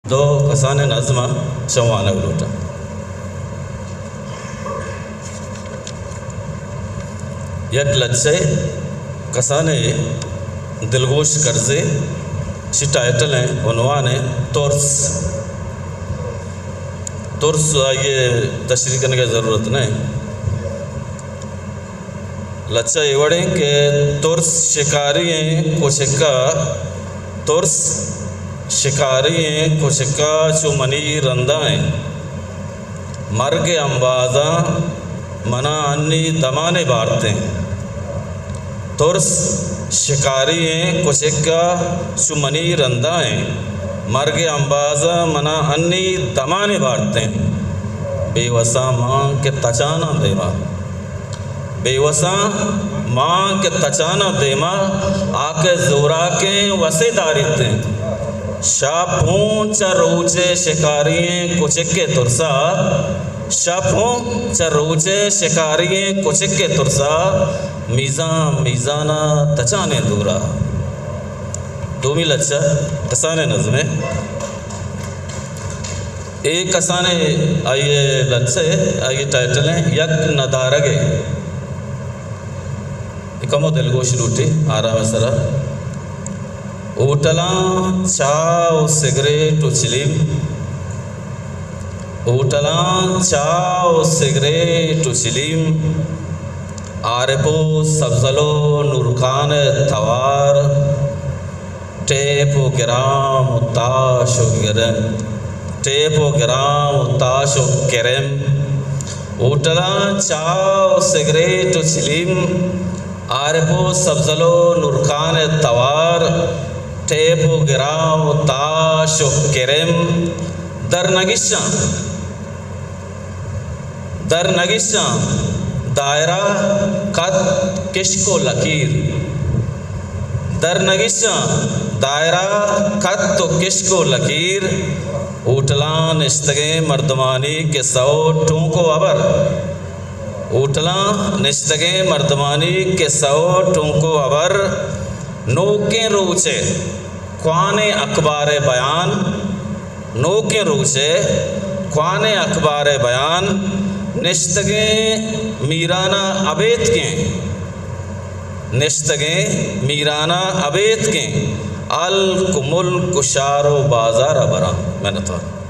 دو کسانیں نظم ءَ چہ وانگ لوٹاں۔ یک لچہ ءِ کسانیں دلگوش کرزے، چی ٹائٹل ایں، عنوان ایں ترس۔ ترس، آئی ءِ تشریح کنگ ءِ ضرورت نہ ایں۔ لچہ اے وڑیں کہ ترس شکاری ایں کچک ءَ، ترس شکاری ایں کچک ءَ چو منی رندا ایں۔ مرگ ءِ امبازاں منا انی دمانے بارتیں۔ ترس شکاری ایں کچک ءَ چو منی رندا ایں۔ مرگ ءِ امبازاں منا انی دمانے بارتیں۔ بے وساں مان کہ تچاناں دیما۔ بے وساں مان کہ تچاناں دیما، آ کہ زوراکیں وسے داریتیں۔ شپ ہوں چہ روچ ءِ شکاری ایں کچک ءِ ترسا، شپ ہوں چہ روچ ءِ شکاری ایں کچک ءِ ترسا، میزان میزان ءَ تچانیں دورا۔ دومی لچہ کسانیں نظمے۔ اے کسانیں آئی ءِ لچہ ءِ، آئی ءِ ٹائٹل ایں یک ندارگے۔ اے کمو دلگوش لوٹی آرام ءِ سرا۔ ہوٹلاں چاہ و سگریٹ و چلیم، ہوٹلاں چاہ و سگریٹ و چلیم، عارف و سبزل و نورخان ءِ توار، ٹیپ و گرام و تاش و گرم، ٹیپ و گرام و تاش و کرم، ہوٹلاں چاہ و سگریٹ و چلیم، عارف و سبزل و نورخان ءِ توار، ٹیپ و گرام و تاش و کرم، در نگشاں، در نگشاں دائرہ، خط، کشک و لکیر۔ در نگشاں دائرہ، خط و کشک و لکیر۔ ہوٹلاں نشتگیں مردمانی قصہ و ٹونک و ہبر۔ ہوٹلاں نشتگیں مردمانی قصہ و ٹونک و ہبر۔ نوکیں روچ ءِ کوانیں اخبار ءِ بیان، نوکیں روچ ءِ کوانیں اخبار ءِ بیان، نشتگیں میران ءَ ابیتکیں، نشتگیں میران ءَ ابیتکیں، ہلک و ملک و شہر و بازار ءَ براں۔ منتوار۔